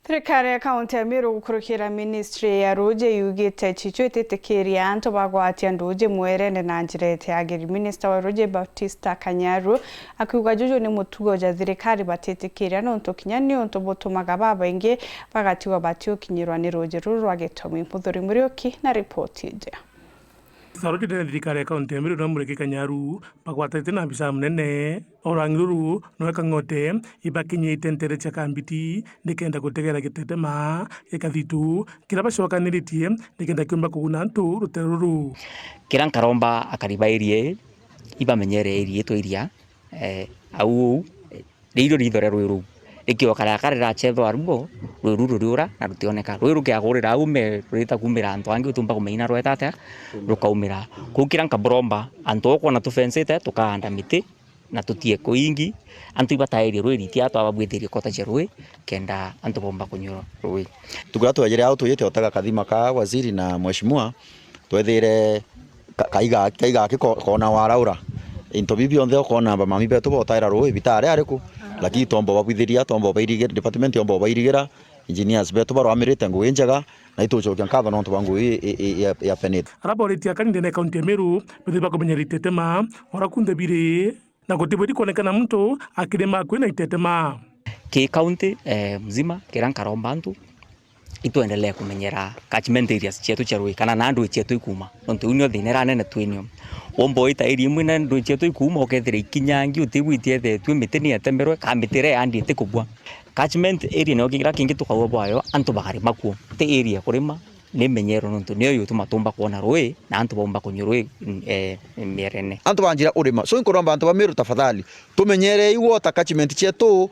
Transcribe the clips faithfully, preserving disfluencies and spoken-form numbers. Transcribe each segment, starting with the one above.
Thirikari ya kaunti ya Meru gukurukira ministry ya ruuji yugite chichu ititikiria antu bagwatia nduuji mwerene na njira itiagiri. Minista wa ruuji Baptista Kanyaru akiuga juju ni mutugo ja thirikari batitikiria nontu kinya ni untu butumaga babaingi bagatigwa batiukinyirwa ni ruuji ruru rwa Gitomi. Muthuri Muriuki na ripoti iji. Saruti ndene thirikari ya kaunti ya Meru na Muriki Kanyaru bagwatanite na abisa munene. Urangi ruru noe Kang'ote ibakinyite ntere cia Kambiti nikenda gutegera gitetema gikathitu kira bacokaniritie nikenda kiumba kuguna antu rutere ruru. Kira nkaromba akari ba area ii ibamenyere area itwa iria, eh, au uu, eh, riu irio riitho ria rui ruu. Rikioka riakara riracethwa ruo, rui ruu ruriura na rutioneka. Rui rukiagurira au me rurita kuumira antu angi utiumba kumenya rweta atia rukaumira. Kuu kira nkaburomba, antu ukwona tufensite, tukaanda miti na tutie kuingi, antu ibatairie rui ritia twababwithirie kota cia rui, kenda antu bomba kunyua rui. Tukuria twejire au tuyite utega kathima ka waziri na mheshimiwa, twethire ka-, kaiga, kaiga aki ko-, kona waraura. Into bibi bionthe ukona bamami betu botaira rui bitari ariku, lakini tomba babwithiria, tomba bairigira, department yomba bairigira, engineers betu barwamirite ngugi njega, na itucokia nkatho nontu bwa ngugi i-, i-, i-, ya, ya Penit. Araboritie akari ndene ya kaunti ya Meru, bethire bakumenyera itetema, ora kunthe biri, na gutibwiri kwonekana muntu akirima akui na itetema. Ki kaunti, eh, mzima, kira nkaromba antu, itwendelee kumenyera catchment areas cietu cia rui, kana na ndui cietu ikuuma. Nontu iu nio thina iria nene twinio. Womba wita area imwe na ndui cietu ikuuma, ukethira ikinyangi utigwitie ethetue, miti ni etemerwe, ka miti iria yandi itikubua. Catchment area nio kira kingi tukauga bwayo, antu bakarima kuo. Ti area ya kurima, ni menyero nontu nio yutuma tumba kwona rui, na antu baumba kunyua rui, eh, mierene. Antu banjira urima. So, inkuromba antu ba Meru, tafadhali, tumenyerei water catchment cietu,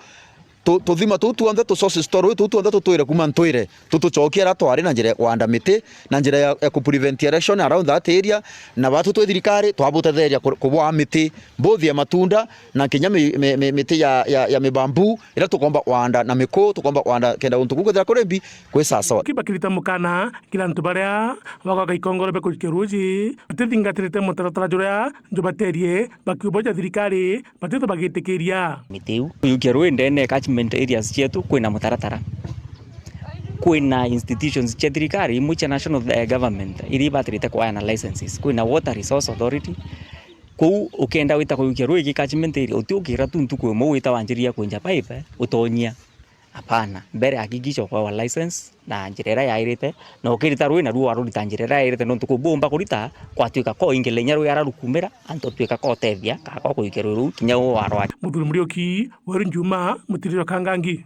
tu-, tuthima tuu tuonthe, tu sources twa rui tuu tuonthe tutwire kuuma ntwire, tutucokie aria twari na njira ya kwanda miti, na njira ya, ya ku prevent erosion around that area, na batu twi thirikari, twabutetheria ku-, kubwaa miti, mbuthi ya matunda, na kinya mi-, mi-, mi-, miti ya, ya, ya mibambu, iria tukomba kwanda na miku, tukomba kwanda kenda guntu kuu kwithira kuri mbi, kwi sawasawa. Ki bakirita mukana kira antu baria bagwaka ikongoro bia kujukia ruuji, batithingatirite mutaratara juria njubaterie, bakiuboja thirikari, batitho bagitikiria. Miti iu kuyukia rui ndene catchment areas cietu kwina mutaratara. Kwina institutions cia thirikari imwe cia national, eh, government iria ibatirite kuayana licenses. Kwina Water Resource Authority. Kuu ukenda wita kuyukia rui ki catchment area, utiukira tu ntuku imwe wita wanjiria kwinja pipe, utonyia. Hapana. Mbere hakikisha ukwawa license na njira iria yairite, na ukirita rui naruo warurita njira iria yairite, nontu kuu bumba kurita kwatuika ko ingile inya rui ara rukumira, antu tuika ko utethia, kana ko kuikia rui ruu, kinya uu warwari. Muthuri Muriuki, Weru Njuma, Mutiriro Kangangi.